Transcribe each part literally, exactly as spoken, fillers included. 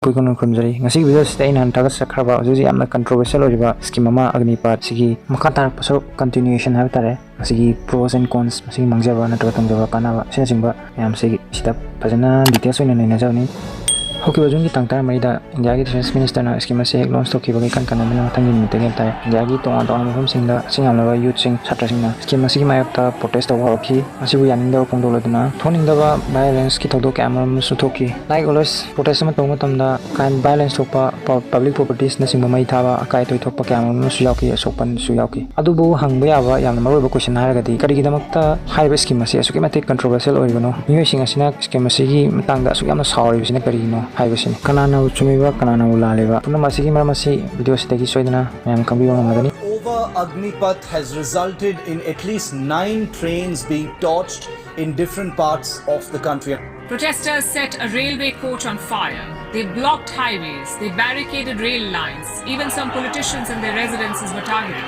ꯄꯨꯏ ꯀꯣꯟꯅ ꯈꯨꯔꯨꯝꯖꯔꯤ꯫ ꯉꯁꯤꯒꯤ ꯚꯤꯗꯤꯑꯣꯁꯤꯗ ꯑꯩꯅ ꯍꯥꯟꯅ ꯊꯥꯒꯠꯆꯈ꯭ꯔꯕ ꯍꯧꯖꯤꯛ ꯍꯧꯖꯤꯛ ꯌꯥꯝꯅ ꯀꯟꯇ꯭ꯔꯣꯚꯔꯁꯤꯌꯦꯜ ꯑꯣꯏꯔꯤꯕ ꯁ꯭ꯀꯤꯝ ꯑꯃ ꯑꯒꯅꯤꯄꯥꯠꯁꯤꯒꯤ ꯃꯈꯥ ꯇꯥꯔꯛꯄ ꯁꯔꯨꯛ, ꯀꯟꯇꯤꯅ꯭ꯌꯨꯑꯦꯁꯟ ꯍꯥꯏꯕ ꯇꯥꯔꯦ, ꯃꯁꯤꯒꯤ ꯄ꯭ꯔꯣꯁ ꯑꯦꯟ ꯀꯣꯟꯁ, ꯃꯁꯤꯒꯤ ꯃꯥꯡꯖꯕ ꯅꯠꯇ꯭ꯔꯒ ꯇꯣꯡꯖꯕ, ꯀꯥꯟꯅꯕ ꯑꯁꯤꯅꯆꯤꯡꯕ ꯃꯌꯥꯝꯁꯤ ꯁꯤꯗ ꯐꯖꯅ ꯗꯤꯇꯦꯜꯁ ꯑꯣꯏꯅ ꯅꯩꯅꯖꯕꯅꯤ꯫ ꯍꯧꯈꯤꯕ ꯖꯨꯟꯒꯤ ꯇꯥꯡ ꯇꯔꯥꯃꯔꯤꯗ ꯏꯟꯗꯤꯌꯥꯒꯤ ꯗꯤꯐꯦꯟꯁ ꯃꯤꯅꯤꯁꯇꯔꯅ ꯁ꯭ꯀꯤꯝ ꯑꯁꯤ ꯍꯦꯛ ꯂꯣꯟꯁ ꯇꯧꯈꯤꯕꯒꯤ ꯏꯀꯟ ꯀꯟꯅꯕꯅ ꯃꯊꯪꯒꯤ ꯅꯨꯃꯤꯠꯇꯒꯤ ꯍꯥꯏꯕ ꯇꯥꯔꯦ, ꯏꯟꯗꯤꯌꯥꯒꯤ ꯇꯣꯉꯥꯟ ꯇꯣꯉꯥꯟꯕ ꯃꯐꯝꯁꯤꯡꯗ ꯃꯁꯤꯡ ꯌꯥꯝꯂꯕ ꯌꯨꯠꯁꯤꯡ, ꯁꯥꯇ꯭ꯔꯁꯤꯡꯅ ꯁ꯭ꯀꯤꯝ ꯑꯁꯤꯒꯤ ꯃꯥꯌꯣꯛꯇ ꯄ꯭ꯔꯣꯇꯦꯁ ꯇꯧꯕ ꯍꯧꯔꯛꯈꯤ꯫ ꯃꯁꯤꯕꯨ ꯌꯥꯅꯤꯡꯗꯕ ꯐꯣꯡꯗꯣꯛꯂꯗꯨꯅ ꯊꯣꯛꯍꯟꯅꯤꯡꯗꯕ ꯚꯥꯏꯑꯣꯂꯦꯟꯁꯀꯤ ꯊꯧꯗꯣꯛ ꯀꯌꯥ ꯑꯃꯔꯣꯝꯁꯨ ꯊꯣꯛꯈꯤ꯫ Like always, ꯄ꯭ꯔꯣꯇꯦꯁ ꯑꯃ ꯇꯧꯕ ꯃꯇꯝꯗ ꯀ꯭ꯔꯥꯏꯝ, ꯚꯥꯏꯑꯣꯂꯦꯟꯁ ꯊꯣꯛꯄ, ꯄ-, ꯄꯕ꯭ꯂꯤꯛ ꯄ꯭ꯔꯣꯄꯔꯇꯤꯁꯅꯆꯤꯡꯕ ꯃꯩ ꯊꯥꯕ, ꯑꯀꯥꯏ ꯑꯇꯣꯏ ꯊꯣꯛꯄ ꯀꯌꯥ ꯑꯃꯔꯣꯝꯁꯨ ꯌꯥꯎꯈꯤ, ꯑꯁꯣꯛꯄꯁꯨ ꯌꯥꯎꯈꯤ꯫ ꯑꯗꯨꯕꯨ ꯍꯪꯕ ꯌꯥꯕ ꯌꯥꯝꯅ ꯃꯔꯨꯑꯣꯏꯕ ꯀꯣꯏꯁꯟ ꯍꯥꯏꯔꯒꯗꯤ, ꯀꯔꯤꯒꯤꯗꯃꯛꯇ ꯍꯥꯏꯔꯤꯕ ꯁ꯭ꯀꯤꯝ ꯑꯁꯤ ꯑꯁꯨꯛꯀꯤ ꯃꯇꯤꯛ ꯀꯟꯇ꯭ꯔꯣꯚꯔꯁꯤꯌꯦꯜ ꯑꯣꯏꯔꯤꯕꯅꯣ? ꯃꯤꯑꯣꯏꯁꯤꯡ ꯑꯁꯤꯅ ꯁ꯭ꯀꯤꯝ ꯑꯁꯤꯒꯤ ꯃꯇꯥꯡꯗ ꯑꯁꯨꯛ ꯌꯥꯝꯅ ꯁꯥꯎꯔꯤꯕꯁꯤꯅ ꯀꯔꯤꯒꯤꯅꯣ ꯍꯥꯏꯕꯁꯤꯅꯤ꯫ ꯀꯅꯥꯅꯕꯨ ꯆꯨꯝꯃꯤꯕ, ꯀꯅꯥꯅꯕꯨ ꯂꯥꯜꯂꯤꯕ? ꯄꯨꯝꯅꯃꯛ ꯑꯁꯤꯒꯤ ꯃꯔꯝ ꯑꯁꯤ ꯚꯤꯗꯤꯑꯣ ꯑꯁꯤꯗꯒꯤ ꯁꯣꯏꯗꯅ ꯃꯌꯥꯝ ꯈꯪꯕꯤꯕ ꯉꯝꯂꯒꯅꯤ꯫ Over Agnipath has resulted in at least nine trains being torched in different parts of the country. Protesters set a railway coach on fire. They blocked highways. They barricaded rail lines. Even some politicians and their residences were targeted.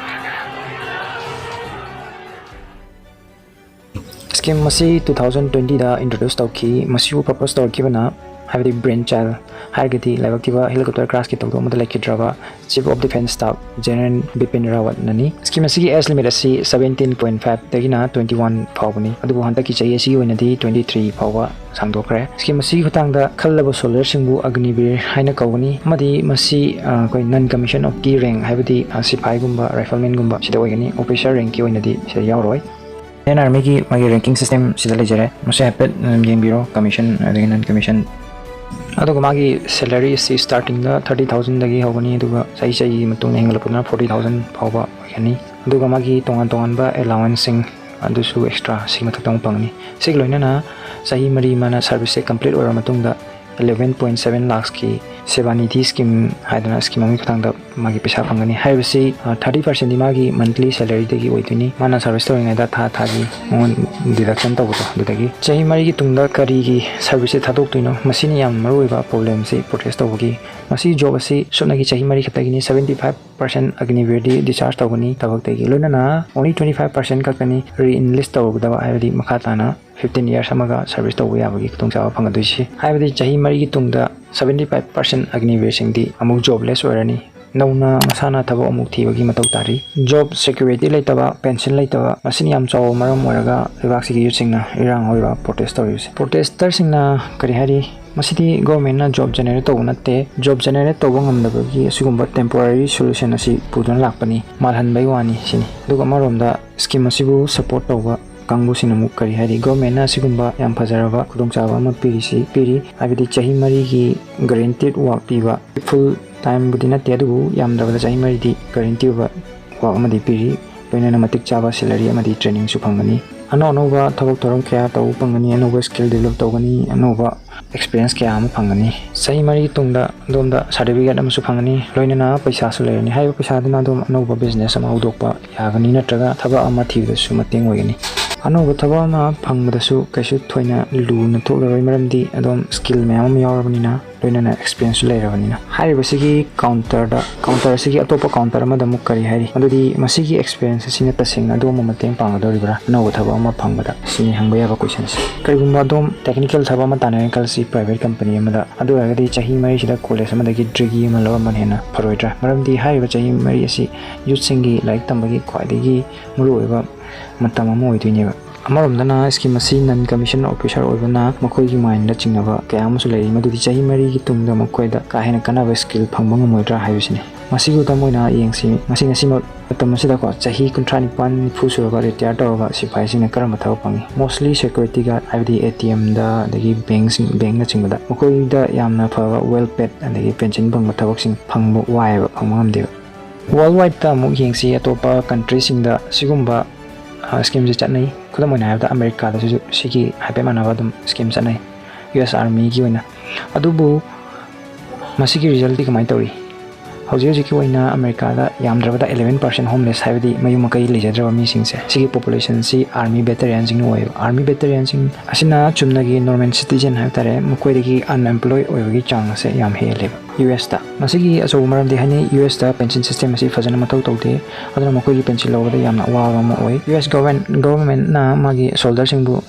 Scheme ꯑꯁꯤ two thousand ꯇ꯭ꯋꯦꯟꯇꯤꯗ introduce ꯇꯧꯈꯤ꯫ ꯃꯁꯤꯕꯨ propose ꯇꯧꯔꯛꯈꯤꯕꯅ, ꯍꯥꯏꯕꯗꯤ brain child ꯍꯥꯏꯔꯒꯗꯤ ꯂꯥꯏꯕꯛ ꯊꯤꯕ helicopter ꯀ꯭ꯔꯥꯁꯀꯤ ꯊꯧꯗꯣꯛ ꯑꯃꯗ ꯂꯩꯈꯤꯗ꯭ꯔꯕ chief of defence staff general Bipin ꯔꯥꯋꯠꯅꯅꯤ꯫ ꯁ꯭ꯀꯤꯝ ꯑꯁꯤꯒꯤ ꯑꯦꯖ ꯂꯤꯃꯤꯠ ꯑꯁꯤ ꯁꯕꯦꯟꯇꯤꯟ ꯄꯣꯏꯟ ꯐꯥꯏꯚꯇꯒꯤꯅ ꯇ꯭ꯋꯦꯟꯇꯤ ꯋꯥꯟ ꯐꯥꯎꯕꯅꯤ, ꯑꯗꯨꯕꯨ ꯍꯟꯗꯛꯀꯤ ꯆꯍꯤ ꯑꯁꯤꯒꯤ ꯑꯣꯏꯅꯗꯤ ꯇ꯭ꯋꯦꯟꯇꯤ ꯊ꯭ꯔꯤ ꯐꯥꯎꯕ ꯁꯥꯡꯗꯣꯛꯈ꯭ꯔꯦ꯫ ꯁ꯭ꯀꯤꯝ ꯑꯁꯤꯒꯤ ꯈꯨꯠꯊꯥꯡꯗ ꯈꯜꯂꯕ ꯁꯣꯜꯖꯔꯁꯤꯡꯕꯨ ꯑꯒꯅꯤꯕꯤꯔ ꯍꯥꯏꯅ ꯀꯧꯒꯅꯤ, ꯑꯃꯗꯤ ꯃꯁꯤ, ꯑ, ꯑꯩꯈꯣꯏ ꯅꯟ ꯀꯃꯤꯁꯟ ꯑꯣꯐ ꯗꯤ ꯔꯦꯡ, ꯍꯥꯏꯕꯗꯤ, ꯑ, ꯁꯤꯐꯥꯏꯒꯨꯝꯕ, ꯔꯥꯏꯐꯜꯃꯦꯟꯒꯨꯝꯕ ꯁꯤꯗ ꯑꯣꯏꯒꯅꯤ꯫ ꯑꯣꯐꯤꯁꯔ ꯔꯦꯡꯀꯤ ꯑꯣꯏꯅꯗꯤ ꯁꯤꯗ ꯌꯥꯎꯔꯣꯏ꯫ ꯏꯟꯗꯤꯌꯟ ꯑꯥꯔꯃꯤꯒꯤ ꯃꯥꯒꯤ ꯔꯦꯡꯀꯤꯡ ꯁꯤꯁꯇꯦꯝ ꯁꯤꯗ ꯂꯩꯖꯔꯦ, ꯃꯁꯤ ꯍꯥꯏꯐꯦꯠ, ꯎꯝ, ꯌꯦꯡꯕꯤꯔꯣ, ꯀꯃꯤꯁꯟ ꯑꯗꯒꯤ ꯅꯟ ꯀꯃꯤꯁꯟ꯫ ꯑꯗꯨꯒ ꯃꯥꯒꯤ ꯁꯦꯂꯔꯤ ꯑꯁꯤ ꯁ꯭ꯇꯥꯔꯇꯤꯡꯗ ꯊꯥꯔꯇꯤ ꯊꯥꯎꯖꯟꯗꯒꯤ ꯍꯧꯒꯅꯤ, ꯑꯗꯨꯒ ꯆꯍꯤ ꯆꯍꯤꯒꯤ ꯃꯇꯨꯡ ꯏꯟꯅ ꯍꯦꯟꯒꯠꯂꯛꯄꯗꯨꯅ ꯐꯣꯔꯇꯤ ꯊꯥꯎꯖꯟ ꯐꯥꯎꯕ ꯑꯣꯏꯒꯅꯤ꯫ ꯑꯗꯨꯒ ꯃꯥꯒꯤ ꯇꯣꯉꯥꯟ ꯇꯣꯉꯥꯟꯕ ꯑꯦꯂꯥꯋꯦꯟꯁꯁꯤꯡ ꯑꯗꯨꯁꯨ ꯑꯦꯛꯁꯇ꯭ꯔꯥ ꯁꯤꯒꯤ ꯃꯊꯛꯇ ꯑꯃꯨꯛ ꯐꯪꯒꯅꯤ꯫ ꯁꯤꯒꯤ ꯂꯣꯏꯅꯅ ꯆꯍꯤ ꯃꯔꯤ ꯃꯥꯅ ꯁꯥꯔꯚꯤꯁꯁꯦ ꯀꯝꯄ꯭ꯂꯤꯠ ꯑꯣꯏꯔꯕ ꯃꯇꯨꯡꯗ eleven point seven ꯂꯥꯛꯁꯀꯤ ꯁꯦꯕꯥꯅꯤꯙꯤ ꯁ꯭ꯀꯤꯝ ꯍꯥꯏꯗꯅ ꯁ꯭ꯀꯤꯝ ꯑꯃꯒꯤ ꯈꯨꯠꯊꯥꯡꯗ ꯃꯥꯒꯤ ꯄꯩꯁꯥ ꯐꯪꯒꯅꯤ꯫ ꯍꯥꯏꯔꯤꯕꯁꯤ, ꯑ, ꯊꯥꯔꯇꯤ ꯄꯥꯔꯁꯦꯟꯗꯤ ꯃꯥꯒꯤ ꯃꯟꯊꯂꯤ ꯁꯦꯂꯔꯤꯗꯒꯤ ꯑꯣꯏꯗꯣꯏꯅꯤ꯫ ꯃꯥꯅ ꯁꯥꯔꯚꯤꯁ ꯇꯧꯔꯤꯉꯩꯗ ꯊꯥ ꯊꯥꯒꯤ ꯃꯉꯣꯟ ꯗꯤꯗꯛꯁꯟ ꯇꯧꯕꯗꯣ ꯑꯗꯨꯗꯒꯤ꯫ ꯆꯍꯤ ꯃꯔꯤꯒꯤ ꯇꯨꯡꯗ ꯀꯔꯤꯒꯤ ꯁꯥꯔꯚꯤꯁꯁꯦ ꯊꯥꯗꯣꯛꯇꯣꯏꯅꯣ? ꯃꯁꯤꯅ ꯌꯥꯝ ꯃꯔꯨꯑꯣꯏꯕ ꯄ꯭ꯔꯣꯕ꯭ꯂꯦꯝꯁꯤ ꯄ꯭ꯔꯣꯇꯦꯁ ꯇꯧꯕꯒꯤ꯫ ꯃꯁꯤ ꯖꯣꯕ ꯑꯁꯤ ꯁꯨꯞꯅꯒꯤ ꯆꯍꯤ ꯃꯔꯤ ꯈꯛꯇꯒꯤꯅꯤ꯫ Seventy five percent ꯑꯒꯅꯤꯕꯤꯔꯗꯤ ꯗꯤꯁꯆꯥꯔꯖ ꯇꯧꯒꯅꯤ ꯊꯕꯛꯇꯒꯤ, ꯂꯣꯏꯅꯅ only twenty five percent ꯈꯛꯇꯅꯤ ꯔꯤꯏꯟꯂꯤꯁ ꯇꯧꯔꯨꯒꯗꯕ, ꯍꯥꯏꯕꯗꯤ ꯃꯈꯥ ꯇꯥꯅ fifteen years ꯑꯃꯒ ꯁꯥꯔꯚꯤꯁ ꯇꯧꯕ ꯌꯥꯕꯒꯤ ꯈꯨꯗꯣꯡꯆꯥꯕ ꯐꯪꯒꯗꯣꯏꯁꯤ꯫ ꯍꯥꯏꯕꯗꯤ ꯆꯍꯤ ꯃꯔꯤꯒꯤ ꯇꯨꯡꯗ seventy five percent ꯑꯒꯅꯤꯕꯤꯔꯁꯤꯡꯗꯤ ꯑꯃꯨꯛ jobless ꯑꯣꯏꯔꯅꯤ꯫ ꯅꯧꯅ ꯃꯁꯥꯅ ꯊꯕꯛ ꯑꯃꯨꯛ ꯊꯤꯕꯒꯤ ꯃꯊꯧ ꯇꯥꯔꯤ꯫ Job security ꯂꯩꯇꯕ, pension ꯂꯩꯇꯕ, ꯃꯁꯤꯅ ꯌꯥꯝ ꯆꯥꯎꯕ ꯃꯔꯝ ꯑꯣꯏꯔꯒ ꯂꯩꯕꯥꯛꯁꯤꯒꯤ youthꯁꯤꯡꯅ ꯏꯔꯥꯡ ꯍꯧꯔꯤꯕ protest ꯇꯧꯔꯤꯕꯁꯦ꯫ Protesterꯁꯤꯡꯅ ꯀꯔꯤ ꯍꯥꯏꯔꯤ? ꯃꯁꯤꯗꯤ governmentꯅ job generate ꯇꯧꯕ ꯅꯠꯇꯦ꯫ Job generate ꯇꯧꯕ ꯉꯝꯗꯕꯒꯤ ꯑꯁꯤꯒꯨꯝꯕ temporary solution ꯑꯁꯤ ꯄꯨꯗꯨꯅ ꯂꯥꯛꯄꯅꯤ, ꯃꯥꯜꯍꯟꯕꯒꯤ ꯋꯥꯅꯤ ꯁꯤꯅꯤ꯫ ꯑꯗꯨꯒ ꯑꯃꯔꯣꯝꯗ scheme ꯑꯁꯤꯕꯨ support ꯇꯧꯕ ꯀꯥꯡꯕꯨꯁꯤꯡꯅ ꯑꯃꯨꯛ ꯀꯔꯤ ꯍꯥꯏꯔꯤ? Governmentꯅ ꯑꯁꯤꯒꯨꯝꯕ ꯌꯥꯝ ꯐꯖꯔꯕ ꯈꯨꯗꯣꯡꯆꯥꯕ ꯑꯃ ꯄꯤꯔꯤꯁꯤ, ꯄꯤꯔꯤ, ꯍꯥꯏꯕꯗꯤ ꯆꯍꯤ ꯃꯔꯤꯒꯤ guaranteed work ꯄꯤꯕ, full timeꯕꯨꯗꯤ ꯅꯠꯇꯦ, ꯑꯗꯨꯕꯨ ꯌꯥꯝꯗ꯭ꯔꯕꯗ ꯆꯍꯤ ꯃꯔꯤꯗꯤ guarantee ꯑꯣꯏꯕ work ꯑꯃꯗꯤ ꯄꯤꯔꯤ꯫ ꯂꯣꯏꯅꯅ ꯃꯇꯤꯛ ꯆꯥꯕ salary ꯑꯃꯗꯤ trainingꯁꯨ ꯐꯪꯒꯅꯤ꯫ ꯑꯅꯧ ꯑꯅꯧꯕ ꯊꯕꯛ ꯊꯧꯔꯝ ꯀꯌꯥ ꯇꯧꯕ ꯐꯪꯒꯅꯤ, ꯑꯅꯧꯕ skill develop ꯇꯧꯒꯅꯤ, ꯑꯅꯧꯕ experience ꯀꯌꯥ ꯑꯃ ꯐꯪꯒꯅꯤ꯫ ꯆꯍꯤ ꯃꯔꯤꯒꯤ ꯇꯨꯡꯗ ꯑꯗꯣꯝꯗ certificate ꯑꯃꯁꯨ ꯐꯪꯒꯅꯤ, ꯂꯣꯏꯅꯅ ꯄꯩꯁꯥꯁꯨ ꯂꯩꯔꯅꯤ꯫ ꯍꯥꯏꯔꯤꯕ ꯄꯩꯁꯥꯗꯨꯅ ꯑꯗꯣꯝ ꯑꯅꯧꯕ business ꯑꯃ ꯍꯧꯗꯣꯛꯄ ꯌꯥꯒꯅꯤ, ꯅꯠꯇ꯭ꯔꯒ ꯊꯕꯛ ꯑꯃ ꯊꯤꯕꯗꯁꯨ ꯃꯇꯦꯡ ꯑꯣꯏꯒꯅꯤ꯫ ꯑꯅꯧꯕ ꯊꯕꯛ ꯑꯃ ꯐꯪꯕꯗꯁꯨ ꯀꯩꯁꯨ ꯊꯣꯏꯅ ꯂꯨꯅ ꯊꯣꯛꯂꯔꯣꯏ, ꯃꯔꯝꯗꯤ ꯑꯗꯣꯝ skill ꯃꯌꯥꯝ ꯑꯃ ꯌꯥꯎꯔꯕꯅꯤꯅ, ꯂꯣꯏꯅꯅ experienceꯁꯨ ꯂꯩꯔꯕꯅꯤꯅ꯫ ꯍꯥꯏꯔꯤꯕꯁꯤꯒꯤ counterꯗ, counter ꯑꯁꯤꯒꯤ ꯑꯇꯣꯞꯄ counter ꯑꯃꯗ ꯑꯃꯨꯛ ꯀꯔꯤ ꯍꯥꯏꯔꯤ? ꯃꯗꯨꯗꯤ ꯃꯁꯤꯒꯤ experience ꯑꯁꯤꯅ ꯇꯁꯦꯡꯅ ꯑꯗꯣꯝꯕꯨ ꯃꯇꯦꯡ ꯄꯥꯡꯒꯗꯧꯔꯤꯕ꯭ꯔꯥ ꯑꯅꯧꯕ ꯊꯕꯛ ꯑꯃ ꯐꯪꯕꯗ? ꯁꯤꯅꯤ ꯍꯪꯕ ꯌꯥꯕ questionꯁꯦ꯫ ꯀꯔꯤꯒꯨꯝꯕ ꯑꯗꯣꯝ technical ꯊꯕꯛ ꯑꯃ ꯇꯥꯟꯅꯔꯦꯅ ꯈꯜꯂꯁꯤ, private company ꯑꯃꯗ, ꯑꯗꯨ ꯑꯣꯏꯔꯒꯗꯤ ꯆꯍꯤ ꯃꯔꯤꯁꯤꯗ college ꯑꯃꯗꯒꯤ degree ꯑꯃ ꯂꯧꯔꯝꯕꯅ ꯍꯦꯟꯅ ꯐꯔꯣꯏꯗ꯭ꯔꯥ? ꯃꯔꯝꯗꯤ ꯍꯥꯏꯔꯤꯕ ꯆꯍꯤ ꯃꯔꯤ ꯑꯁꯤ youthꯁꯤꯡꯒꯤ ꯂꯥꯏꯔꯤꯛ ꯇꯝꯕꯒꯤ ꯈ꯭ꯋꯥꯏꯗꯒꯤ ꯃꯔꯨꯑꯣꯏꯕ ꯃꯇꯝ ꯑꯃ ꯑꯣꯏꯗꯣꯏꯅꯦꯕ꯫ ꯑꯃꯔꯣꯝꯗꯅ scheme ꯑꯁꯤ non commission officer ꯑꯣꯏꯕꯅ ꯃꯈꯣꯏꯒꯤ mindꯗ ꯆꯤꯡꯅꯕ ꯀꯌꯥ ꯑꯃꯁꯨ ꯂꯩꯔꯤ, ꯃꯗꯨꯗꯤ ꯆꯍꯤ ꯃꯔꯤꯒꯤ ꯇꯨꯡꯗ ꯃꯈꯣꯏꯗ ꯀꯥ ꯍꯦꯟꯅ ꯀꯥꯟꯅꯕ skill ꯐꯪꯕ ꯉꯝꯃꯣꯏꯗ꯭ꯔꯥ ꯍꯥꯏꯕꯁꯤꯅꯤ꯫ ꯃꯁꯤꯒꯤ ꯈꯨꯗꯝ ꯑꯣꯏꯅ ꯌꯦꯡꯁꯤ, ꯉꯁꯤ, ꯉꯁꯤꯃꯛ ꯃꯇꯝ ꯑꯁꯤꯗꯀꯣ, ꯆꯍꯤ ꯀꯨꯟꯊ꯭ꯔꯥ ꯅꯤꯄꯥꯟ, ꯅꯤꯐꯨ ꯁꯨꯔꯕ retire ꯇꯧꯔꯕ ꯁꯤꯐꯥꯏꯁꯤꯡꯅ ꯀꯔꯝꯕ ꯊꯕꯛ ꯐꯪꯉꯤ? Mostly security guard, ꯍꯥꯏꯕꯗꯤ ATMꯗ, ꯑꯗꯒꯤ bankꯁꯤꯡ, bankꯅꯆꯤꯡꯕꯗ꯫ ꯃꯈꯣꯏꯗ ꯌꯥꯝꯅ ꯐꯕ well paid ꯑꯗꯒꯤ pension ꯐꯪꯕ ꯊꯕꯛꯁꯤꯡ ꯐꯪꯕ ꯋꯥꯏꯑꯦꯕ, ꯐꯪꯕ ꯉꯝꯗꯦꯕ꯫ Worldwideꯇ ꯑꯃꯨꯛ ꯌꯦꯡꯁꯤ, ꯑꯇꯣꯞꯄ countryꯁꯤꯡꯗ ꯁꯤꯒꯨꯝꯕ, ꯑ, schemeꯁꯦ ꯆꯠꯅꯩ꯫ ꯈꯨꯗꯝ ꯑꯣꯏꯅ ꯍꯥꯏꯔꯕꯗ ꯑꯃꯦꯔꯤꯀꯥꯗꯁꯨ ꯁꯤꯒꯤ ꯍꯥꯏꯐꯦꯠ ꯃꯥꯟꯅꯕ ꯑꯗꯨꯝ scheme ꯆꯠꯅꯩ, US Armyꯒꯤ ꯑꯣꯏꯅ꯫ ꯑꯗꯨꯕꯨ ꯃꯁꯤꯒꯤ resultꯇꯤ ꯀꯃꯥꯏꯅ ꯇꯧꯔꯤ? ꯍꯧꯖꯤꯛ ꯍꯧꯖꯤꯛꯀꯤ ꯑꯣꯏꯅ ꯑꯃꯦꯔꯤꯀꯥꯗ ꯌꯥꯝꯗ꯭ꯔꯕꯗ eleven percent homeless, ꯍꯥꯏꯕꯗꯤ ꯃꯌꯨꯝ ꯃꯀꯩ ꯂꯩꯖꯗ꯭ꯔꯕ ꯃꯤꯁꯤꯡꯁꯦ, ꯁꯤꯒꯤ populationꯁꯤ army veteranꯁꯤꯡꯅ ꯑꯣꯏꯌꯦꯕ꯫ Army veteranꯁꯤꯡ ꯑꯁꯤꯅ ꯆꯨꯝꯅꯒꯤ normal citizen ꯍꯥꯏꯕ ꯇꯥꯔꯦ, ꯃꯈꯣꯏꯗꯒꯤ unemployed ꯑꯣꯏꯕꯒꯤ ꯆꯥꯡ ꯑꯁꯦ ꯌꯥꯝ ꯍꯦꯜꯂꯦꯕ USꯇ꯫ ꯃꯁꯤꯒꯤ ꯑꯆꯧꯕ ꯃꯔꯝꯗꯤ ꯍꯥꯏꯅꯩ, USꯇ pension system ꯑꯁꯤ ꯐꯖꯅ ꯃꯊꯧ ꯇꯧꯗꯦ, ꯑꯗꯨꯅ ꯃꯈꯣꯏꯒꯤ pension ꯂꯧꯕꯗ ꯌꯥꯝꯅ ꯑꯋꯥꯕ ꯑꯃ ꯑꯣꯏ꯫ US government, governmentꯅ ꯃꯥꯒꯤ soldierꯁꯤꯡꯕꯨ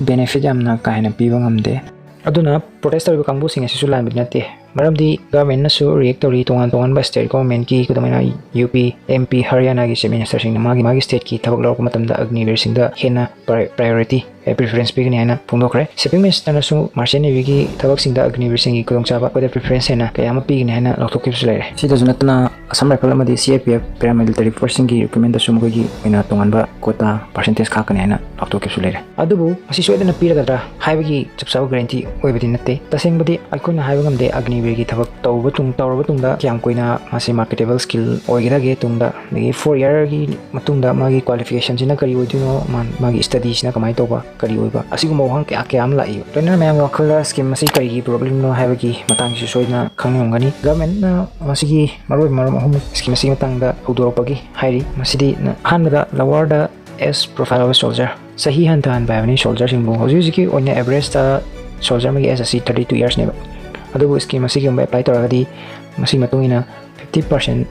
benefit ꯌꯥꯝꯅ ꯀꯥ ꯍꯦꯟꯅ ꯄꯤꯕ ꯉꯝꯗꯦ꯫ ꯑꯗꯨꯅ protest ꯇꯧꯔꯤꯕ ꯀꯥꯡꯕꯨꯁꯤꯡ ꯑꯁꯤꯁꯨ ꯂꯥꯟꯕꯗꯤ ꯅꯠꯇꯦ꯫ ꯃꯔꯝꯗꯤ government ꯅꯁꯨ react ꯇꯧꯔꯤ, ꯇꯣꯉꯥꯟ ꯇꯣꯉꯥꯟꯕ state government ꯀꯤ, ꯈꯨꯗꯝ ꯑꯣꯏꯅ ꯌꯨ ꯄꯤ, ꯑꯦꯝ ꯄꯤ, ꯍꯔꯤꯌꯥꯅꯥꯒꯤ chief minister ꯁꯤꯡꯅ ꯃꯥꯒꯤ ꯃꯥꯒꯤ state ꯀꯤ ꯊꯕꯛ ꯂꯧꯔꯛꯄ ꯃꯇꯝꯗ ꯑꯒꯅꯤꯕꯤꯔꯁꯤꯡꯗ ꯍꯦꯟꯅ pri-, priority, preference ꯄꯤꯒꯅꯤ ꯍꯥꯏꯅ ꯐꯣꯡꯗꯣꯛꯈ꯭ꯔꯦ꯫ Shipping minister ꯅꯁꯨ merchant navy ꯒꯤ ꯊꯕꯛꯁꯤꯡꯗ ꯑꯒꯅꯤꯕꯤꯔꯁꯤꯡꯒꯤ ꯈꯨꯗꯣꯡꯆꯥꯕ, ꯑꯩꯈꯣꯏꯗ preference ꯍꯦꯟꯅ ꯀꯌꯥ ꯑꯃ ꯄꯤꯒꯅꯤ ꯍꯥꯏꯅ ꯂꯥꯎꯊꯣꯛꯈꯤꯕꯁꯨ ꯂꯩꯔꯦ꯫ ꯁꯤꯗꯁꯨ ꯅꯠꯇꯅ Assam Rifle ꯑꯃꯗꯤ C R P F paramilitary force ꯁꯤꯡꯒꯤ recruitment ꯇꯁꯨ ꯃꯈꯣꯏꯒꯤ ꯑꯣꯏꯅ ꯇꯣꯉꯥꯟꯕ quota percentage ꯈꯥꯛꯀꯅꯤ ꯍꯥꯏꯅ ꯂꯥꯎꯊꯣꯛꯈꯤꯕꯁꯨ ꯂꯩꯔꯦ꯫ ꯑꯗꯨꯕꯨ ꯃꯁꯤ ꯁꯣꯏꯗꯅ ꯄꯤꯔꯒꯗ꯭ꯔꯥ ꯍꯥꯏꯕꯒꯤ ꯆꯞ ꯆꯥꯕ guarantee ꯑꯣꯏꯕꯗꯤ ꯅꯠꯇꯦ꯫ ꯇꯁꯦꯡꯕꯗꯤ ꯑꯩꯈꯣꯏꯅ ꯍꯥꯏꯕ ꯉꯝꯗꯦ ꯑꯒꯅꯤꯕꯤꯔꯒꯤ ꯊꯕꯛ ꯇꯧꯕ ꯇꯨꯡ-, ꯇꯧꯔꯕ ꯇꯨꯡꯗ ꯀꯌꯥꯝ ꯀꯨꯏꯅ ꯃꯥꯁꯤ marketable skill ꯑꯣꯏꯒꯗꯒꯦ ꯇꯨꯡꯗ, ꯑꯗꯒꯤ four year ꯒꯤ ꯃꯇꯨꯡꯗ ꯃꯥꯒꯤ qualification ꯁꯤꯅ ꯀꯔꯤ ꯑꯣꯏꯗꯣꯏꯅꯣ, ꯃꯥ-, ꯃꯥꯒꯤ study ꯁꯤꯅ ꯀꯃꯥꯏꯅ ꯇꯧꯕ, ꯀꯔꯤ ꯑꯣꯏꯕ, ꯑꯁꯤꯒꯨꯝꯕ ꯋꯥꯍꯪ ꯀꯌꯥ ꯀꯌꯥ ꯑꯃ ꯂꯥꯛꯏ꯫ ꯂꯣꯏꯅꯅ ꯃꯌꯥꯝꯒꯤ ꯋꯥꯈꯜꯗ scheme ꯑꯁꯤ ꯀꯔꯤꯒꯤ problem ꯅꯣ ꯍꯥꯏꯕꯒꯤ ꯃꯇꯥꯡꯁꯤꯁꯨ ꯁꯣꯏꯗꯅ ꯈꯪꯅꯤꯡꯉꯝꯒꯅꯤ꯫ Government ꯅ ꯃꯁꯤꯒꯤ ꯃꯔꯨꯑꯣꯏꯕ ꯃꯔꯝ ꯑꯍꯨꯝ scheme ꯑꯁꯤꯒꯤ ꯃꯇꯥꯡꯗ ꯍꯧꯗꯣꯔꯛꯄꯒꯤ ꯍꯥꯏꯔꯤ꯫ ꯃꯁꯤꯗꯤ ꯅ-, ꯑꯍꯥꯟꯕꯗ lower the age profile of a soldier, ꯆꯍꯤ ꯍꯟꯊꯍꯟꯕ ꯍꯥꯏꯕꯅꯤ꯫ Soldier ꯁꯤꯡꯕꯨ ꯍꯧꯖꯤꯛ ꯍꯧꯖꯤꯛꯀꯤ ꯑꯣꯏꯅ average ꯇ soldier ꯑꯃꯒꯤ age ꯑꯁꯤ thirty two years ꯅꯦꯕ꯫ ꯑꯗꯨꯕꯨ scheme ꯑꯁꯤꯒꯨꯝꯕ apply ꯇꯧꯔꯒꯗꯤ ꯃꯁꯤꯒꯤ ꯃꯇꯨꯡ ꯏꯟꯅ fifty percent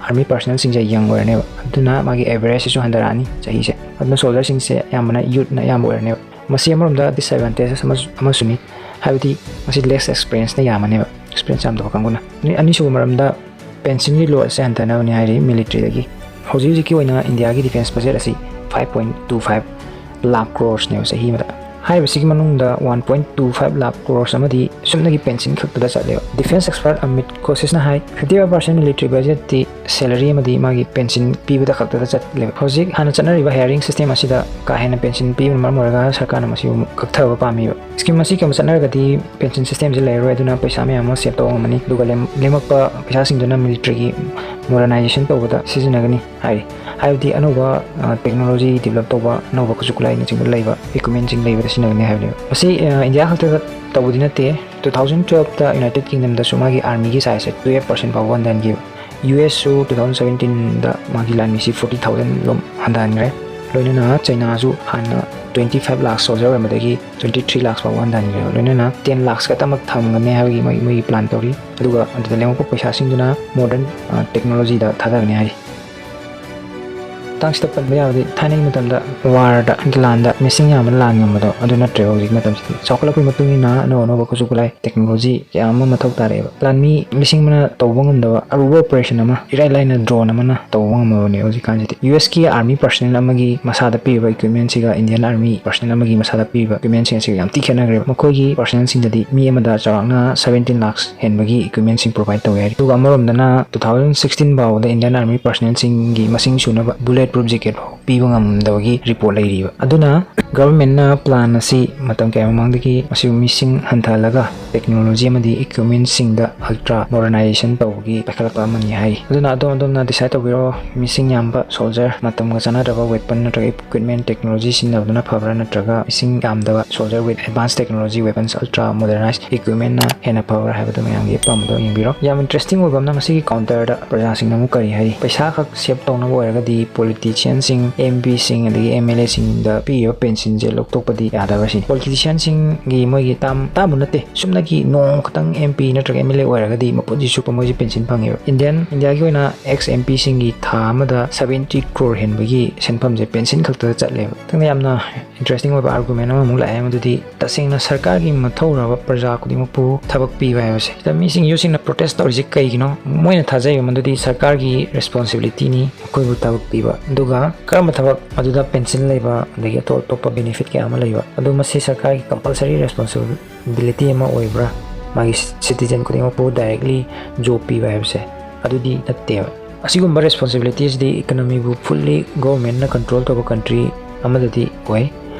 army personnel ꯁꯤꯡꯁꯦ young ꯑꯣꯏꯔꯅꯦꯕ꯫ ꯑꯗꯨꯅ ꯃꯥꯒꯤ average ꯁꯤꯁꯨ ꯍꯟꯊꯔꯛꯑꯅꯤ ꯆꯍꯤꯁꯦ꯫ ꯑꯗꯨꯅ soldier ꯁꯤꯡꯁꯦ ꯑꯌꯥꯝꯕꯅ youth ꯅ ꯑꯌꯥꯝꯕ ꯑꯣꯏꯔꯅꯦꯕ꯫ ꯃꯁꯤ ꯑꯃꯔꯣꯝꯗ disadvantages ꯑꯃꯁꯨ, ꯑꯃꯁꯨꯅꯤ, ꯍꯥꯏꯕꯗꯤ ꯃꯁꯤ less experience ꯅ ꯌꯥꯝꯃꯅꯦꯕ, experience ꯌꯥꯝꯗꯕ ꯀꯥꯡꯕꯨꯅ꯫ ꯑꯅꯤ-, ꯑꯅꯤꯁꯨꯕ ꯃꯔꯝꯗ pension ꯒꯤ load ꯑꯁꯦ ꯍꯟꯊꯅꯕꯅꯤ ꯍꯥꯏꯔꯤ military ꯗꯒꯤ꯫ ꯍꯧꯖꯤꯛ ꯍꯧꯖꯤꯛꯀꯤ ꯑꯣꯏꯅ India ꯒꯤ defence budget ꯑꯁꯤ five point two five lakh crores ꯅꯦꯕ ꯆꯍꯤ ꯑꯃꯗ꯫ ꯍꯥꯏꯔꯤꯕꯁꯤꯒꯤ ꯃꯅꯨꯡꯗ one point two five lakh crores ꯑꯃꯗꯤ ꯁꯨꯞꯅꯒꯤ pension ꯈꯛꯇꯗ ꯆꯠꯂꯦꯕ꯫ Defence expert Amit Koshishꯅ ꯍꯥꯏ, fifty five percent military budget T salary ꯑꯃꯗꯤ ꯃꯥꯒꯤ pension ꯄꯤꯕꯗ ꯈꯛꯇꯗ ꯆꯠꯂꯦꯕ꯫ ꯍꯧꯖꯤꯛ ꯍꯥꯟꯅ ꯆꯠꯅꯔꯤꯕ hiring system ꯑꯁꯤꯗ ꯀꯥ ꯍꯦꯟꯅ pension ꯄꯤꯕꯅ ꯃꯔꯝ ꯑꯣꯏꯔꯒ ꯁꯔꯀꯥꯔꯅ ꯃꯁꯤꯕꯨ ꯀꯛꯊꯕ ꯄꯥꯝꯃꯤꯕ꯫ Scheme ꯑꯁꯤ ꯀꯩꯒꯨꯝꯕ ꯆꯠꯅꯔꯒꯗꯤ pension system ꯁꯤ ꯂꯩꯔꯔꯣꯏ, ꯑꯗꯨꯅ ꯄꯩꯁꯥ ꯃꯌꯥꯝ ꯑꯃ save ꯇꯧꯕ ꯉꯝꯃꯅꯤ꯫ ꯑꯗꯨꯒ ꯂꯦꯝ-, ꯂꯦꯝꯃꯛꯄ ꯄꯩꯁꯥꯁꯤꯡꯗꯨꯅ military ꯒꯤ modernization ꯇꯧꯕꯗ ꯁꯤꯖꯤꯟꯅꯒꯅꯤ ꯍꯥꯏꯔꯤ꯫ ꯍꯥꯏꯕꯗꯤ ꯑꯅꯧꯕ, ꯑ, technology develop ꯇꯧꯕ, ꯑꯅꯧꯕ ꯈꯨꯠꯁꯨ ꯈꯨꯠꯂꯥꯏꯅꯆꯤꯡꯕ ꯂꯩꯕ equipment ꯁꯤꯡ ꯂꯩꯕꯗ ꯁꯤꯖꯤꯟꯅꯒꯅꯤ ꯍꯥꯏꯕꯅꯦꯕ꯫ ꯃꯁꯤ, ꯑ, India ꯈꯛꯇꯗ ꯇꯧꯕꯗꯤ ꯅꯠꯇꯦ꯫ Two thousand twelve ꯇ United Kingdom ꯗꯁꯨ ꯃꯥꯒꯤ army ꯒꯤ size ꯁꯦ twelve percent ꯐꯥꯎꯕ ꯍꯟꯊꯍꯟꯈꯤꯕ꯫ U S ꯁꯨ two thousand seventeen ꯗ ꯃꯥꯒꯤ ꯂꯥꯟꯃꯤꯁꯤ forty thousand ꯂꯣꯝ ꯍꯟꯊꯍꯟꯈ꯭ꯔꯦ꯫ ꯂꯣꯏꯅꯅ ꯆꯩꯅꯥꯁꯨ ꯍꯥꯟꯅ twenty five lakh soldier ꯑꯣꯏꯔꯝꯕꯗꯒꯤ twenty three lakhs ꯐꯥꯎꯕ ꯍꯟꯊꯍꯟꯈ꯭ꯔꯦꯕ꯫ ꯂꯣꯏꯅꯅ ten lakhs ꯈꯛꯇꯃꯛ ꯊꯝꯒꯅꯤ ꯍꯥꯏꯕꯒꯤ ꯃꯣꯏ, ꯃꯣꯏꯒꯤ plan ꯇꯧꯔꯤ꯫ ꯑꯗꯨꯒ ꯑꯗꯨꯗ ꯂꯦꯝꯃꯛꯄ ꯄꯩꯁꯥꯁꯤꯡꯗꯨꯅ modern, ꯑ, technology ꯗ ꯊꯥꯗꯒꯅꯤ ꯍꯥꯏꯔꯤ꯫ ꯃꯇꯥꯡꯁꯤꯗ ꯄꯟꯕ ꯌꯥꯕꯗꯤ, ꯊꯥꯏꯅꯒꯤ ꯃꯇꯝꯗ ꯋꯥꯔꯗ, ꯂꯥꯟꯗ ꯃꯤꯁꯤꯡ ꯌꯥꯝꯅ ꯂꯥꯟ ꯉꯝꯕꯗꯣ ꯑꯗꯨ ꯅꯠꯇ꯭ꯔꯦꯕ ꯍꯧꯖꯤꯛ ꯃꯇꯝꯁꯤꯗꯤ꯫ ꯆꯥꯎꯈꯠꯂꯛꯄꯒꯤ ꯃꯇꯨꯡ ꯏꯟꯅ ꯑꯅꯧ ꯑꯅꯧꯕ ꯈꯨꯠꯁꯨ ꯈꯨꯠꯂꯥꯏ, ꯇꯦꯛꯅꯣꯂꯣꯖꯤ ꯀꯌꯥ ꯑꯃ ꯃꯊꯧ ꯇꯥꯔꯛꯑꯦꯕ꯫ ꯂꯥꯟꯃꯤ ꯂꯤꯁꯤꯡ ꯑꯃꯅ ꯇꯧꯕ ꯉꯝꯗꯕ ꯑꯔꯨꯕ ꯑꯣꯄꯔꯦꯁꯟ ꯑꯃ ꯏꯔꯥꯏ ꯂꯥꯏꯅ ꯗ꯭ꯔꯣꯟ ꯑꯃꯅ ꯇꯧꯕ ꯉꯝꯃꯕꯅꯦ ꯍꯧꯖꯤꯛꯀꯥꯟꯁꯤꯗꯤ꯫ ꯌꯨ ꯑꯦꯁꯀꯤ ꯑꯥꯔꯃꯤ ꯄꯔꯁꯅꯦꯜ ꯑꯃꯒꯤ ꯃꯁꯥꯗ ꯄꯤꯔꯤꯕ ꯏꯀ꯭ꯋꯤꯞꯃꯦꯟꯁꯤꯒ ꯏꯟꯗꯤꯌꯥꯟ ꯑꯥꯔꯃꯤ ꯄꯔꯁꯅꯦꯜ ꯑꯃꯒꯤ ꯃꯁꯥꯗ ꯄꯤꯔꯤꯕ ꯏꯀ꯭ꯋꯤꯞꯃꯦꯟꯁꯤꯡ ꯑꯁꯤꯒ ꯌꯥꯝ ꯊꯤ ꯈꯦꯠꯅꯈ꯭ꯔꯦꯕ꯫ ꯃꯈꯣꯏꯒꯤ ꯄꯔꯁꯅꯦꯜꯁꯤꯡꯗꯗꯤ ꯃꯤ ꯑꯃꯗ ꯆꯥꯎꯔꯥꯛꯅ ꯁꯕꯦꯟꯇꯤꯟ ꯂꯥꯛꯁ ꯍꯦꯟꯕꯒꯤ ꯏꯀ꯭ꯋꯤꯞꯃꯦꯟꯁꯤꯡ ꯄ꯭ꯔꯣꯚꯥꯏꯗ ꯇꯧꯋꯦ ꯍꯥꯏꯔꯤ꯫ ꯑꯗꯨꯒ ꯑꯃꯔꯣꯝꯗꯅ ꯇꯨ ꯊꯥꯎꯖꯟ ꯁꯤꯛꯁꯇꯤꯟ ꯐꯥꯎꯕꯗ ꯏꯟꯗꯤꯌꯥꯟ ꯑꯥꯔꯃꯤ ꯄꯔꯁꯅꯦꯜꯁꯤꯡꯒꯤ ꯃꯁꯤꯡ ꯁꯨꯅꯕ ꯕꯨꯂꯦꯠ ꯄ꯭ꯔꯨꯐ ꯖꯦꯀꯦꯠ ꯐꯥꯎ ꯄꯤꯕ ꯉꯝꯗꯕꯒꯤ ꯔꯤꯄꯣꯔꯠ ꯂꯩꯔꯤꯕ꯫ ꯑꯗꯨꯅ ꯒꯚꯔꯟꯃꯦꯟꯠꯅ ꯄ꯭ꯂꯥꯟ ꯑꯁꯤ ꯃꯇꯝ ꯀꯌꯥ ꯃꯃꯥꯡꯗꯒꯤ ꯃꯁꯤꯕꯨ ꯃꯤꯁꯤꯡ ꯍꯟꯊꯍꯜꯂꯒ ꯇꯦꯛꯅꯣꯂꯣꯖꯤ ꯑꯃꯗꯤ ꯏꯀ꯭ꯋꯤꯞꯃꯦꯟꯁꯤꯡꯗ ꯑꯜꯇ꯭ꯔꯥ ꯃꯣꯗꯔꯅꯥꯏꯖꯦꯁꯟ ꯇꯧꯕꯒꯤ ꯄꯥꯏꯈꯠꯂꯛꯄ ꯑꯃꯅꯤ ꯍꯥꯏꯔꯤ꯫ ꯑꯗꯨꯅ ꯑꯗꯣꯝ ꯑꯗꯣꯝꯅ ꯗꯤꯁꯥꯏꯗ ꯇꯧꯕꯤꯔꯣ, ꯃꯤꯁꯤꯡ ꯌꯥꯝꯕ ꯁꯣꯜꯖꯔ, ꯃꯇꯝꯒ ꯆꯥꯟꯅꯗ꯭ꯔꯕ ꯋꯦꯄꯟ ꯅꯠꯇ꯭ꯔꯒ ꯏꯀ꯭ꯋꯤꯞꯃꯦꯟ ꯇꯦꯛꯅꯣꯂꯣꯖꯤ ꯁꯤꯖꯤꯟꯅꯕꯗꯨꯅ ꯐꯕ꯭ꯔꯥ, ꯅꯠꯇ꯭ꯔꯒ ꯃꯤꯁꯤꯡ ꯌꯥꯝꯗꯕ soldier with advanced technology weapons, ultra modernized equipmentꯅ ꯍꯦꯟꯅ ꯐꯕ꯭ꯔꯥ ꯍꯥꯏꯕꯗꯨ ꯃꯌꯥꯝꯒꯤ ꯑꯄꯥꯝꯕꯗꯣ ꯌꯦꯡꯕꯤꯔꯣ꯫ ꯌꯥꯝ ꯏꯟꯇꯔꯦꯁꯇꯤꯡ ꯑꯣꯏꯕ ꯑꯃꯅ, ꯉꯁꯤꯒꯤ ꯀꯥꯎꯟꯇꯔꯗ ꯄ꯭ꯔꯖꯥꯁꯤꯡꯅ ꯑꯃꯨꯛ ꯀꯔꯤ ꯍꯥꯏꯔꯤ? ꯄꯩꯁꯥ ꯈꯛ ꯁꯦꯞ ꯇꯧꯅꯕ ꯑꯣꯏꯔꯒꯗꯤ ꯄꯣꯂꯤꯇꯤꯁꯤꯌꯟꯁꯤꯡ, ꯑꯦꯝ ꯄꯤꯁꯤꯡ, ꯑꯗꯒꯤ ꯑꯦꯝ ꯑꯦꯜ ꯑꯦꯁꯤꯡꯗ ꯄꯤꯔꯤꯕ ꯄꯦꯟꯁꯤꯟꯁꯦ ꯂꯧꯊꯣꯛꯄꯗꯤ ꯌꯥꯗꯕ꯭ꯔꯥ ꯁꯤꯅꯤ꯫ ꯄꯣꯂꯤꯇꯤꯁꯤꯌꯟꯁꯤꯡꯒꯤ ꯃꯣꯏꯒꯤ ꯇꯥꯝ, ꯇꯥꯝꯕ ꯅꯠꯇꯦ, ꯁꯨꯞꯅꯒꯤ ꯅꯣꯡꯃ ꯈꯛꯇꯪ ꯑꯦꯝ ꯄꯤ ꯅꯠꯇ꯭ꯔꯒ ꯑꯦꯝ ꯑꯦꯜ ꯑꯦ ꯑꯣꯏꯔꯒꯗꯤ ꯃꯄꯨꯟꯁꯤ ꯆꯨꯞꯄ ꯃꯣꯏꯁꯦ ꯄꯦꯟꯁꯤꯟ ꯐꯪꯉꯦꯕ꯫ ꯏꯟꯗꯤꯌꯥꯟ, ꯏꯟꯗꯤꯌꯥꯒꯤ ꯑꯣꯏꯅ ꯑꯦꯛꯁ ꯑꯦꯝ ꯄꯤꯁꯤꯡꯒꯤ ꯊꯥ ꯑꯃꯗ ꯁꯕꯦꯟꯇꯤ ꯀ꯭ꯔꯣꯔ ꯍꯦꯟꯕꯒꯤ ꯁꯦꯟꯐꯝꯁꯦ ꯄꯦꯟꯁꯤꯟ ꯈꯛꯇꯗ ꯆꯠꯂꯦꯕ꯫ ꯃꯊꯪꯗ ꯌꯥꯝꯅ ꯏꯟꯇꯔꯦꯁꯇꯤꯡ ꯑꯣꯏꯕ ꯑꯥꯔꯒꯨꯃꯦꯟ ꯑꯃꯃꯨꯛ ꯂꯥꯛꯑꯦ, ꯃꯗꯨꯗꯤ ꯇꯁꯦꯡꯅ ꯁꯔꯀꯥꯔꯒꯤ ꯃꯊꯧꯔꯕ ꯄ꯭ꯔꯖꯥ ꯈꯨꯗꯤꯡꯃꯛꯄꯨ ꯊꯕꯛ ꯄꯤꯕ ꯍꯥꯏꯕꯁꯦ꯫ ꯁꯤꯗ ꯃꯤꯁꯤꯡ, ꯌꯨꯠꯁꯤꯡꯅ ꯄ꯭ꯔꯣꯇꯦꯁ ꯇꯧꯔꯤꯁꯤ ꯀꯩꯒꯤꯅꯣ? ꯃꯣꯏꯅ ꯊꯥꯖꯩꯕ ꯃꯗꯨꯗꯤ ꯁꯔꯀꯥꯔꯒꯤ ꯔꯦꯁꯄꯣꯟꯁꯤꯕꯤꯂꯤꯇꯤꯅꯤ ꯑꯩꯈꯣꯏꯕꯨ ꯊꯕꯛ ꯄꯤꯕ꯫ ꯑꯗꯨꯒ ꯀꯔꯝꯕ ꯊꯕꯛ? ꯑꯗꯨꯗ ꯄꯦꯟꯁꯤꯟ ꯂꯩꯕ, ꯑꯗꯒꯤ ꯑꯇꯣꯞ ꯑꯇꯣꯞꯄ ꯕꯦꯅꯤꯐꯤꯠ ꯀꯌꯥ ꯑꯃ ꯂꯩꯕ꯫ ꯑꯗꯨ ꯃꯁꯤ ꯁꯔꯀꯥꯔꯒꯤ ꯀꯝꯄꯜꯁꯔꯤ ꯔꯦꯁꯄꯣꯟꯁꯤꯕꯤꯂꯤꯇꯤ ꯑꯃ ꯑꯣꯏꯕ꯭ꯔꯥ? ꯃꯥꯒꯤ ꯁꯤꯇꯤꯖꯦꯟ ꯈꯨꯗꯤꯡꯃꯛꯄꯨ ꯗꯥꯏꯔꯦꯛꯂꯤ ꯖꯣꯕ ꯄꯤꯕ ꯍꯥꯏꯕꯁꯦ ꯑꯗꯨꯗꯤ ꯅꯠꯇꯦꯕ꯫ ꯑꯁꯤꯒꯨꯝꯕ ꯔꯦꯁꯄꯣꯟꯁꯤꯕꯤꯂꯤꯇꯤꯁꯤꯗꯤ ꯏꯀꯣꯅꯣꯃꯤꯕꯨ ꯐꯨꯜꯂꯤ ꯒꯣꯚꯔꯟꯃꯦꯟꯠꯅ ꯀꯟꯇ꯭ꯔꯣꯜ ꯇꯧꯕ ꯀꯟꯇ꯭ꯔꯤ ꯑꯃꯗꯗꯤ ꯑꯣꯏ꯫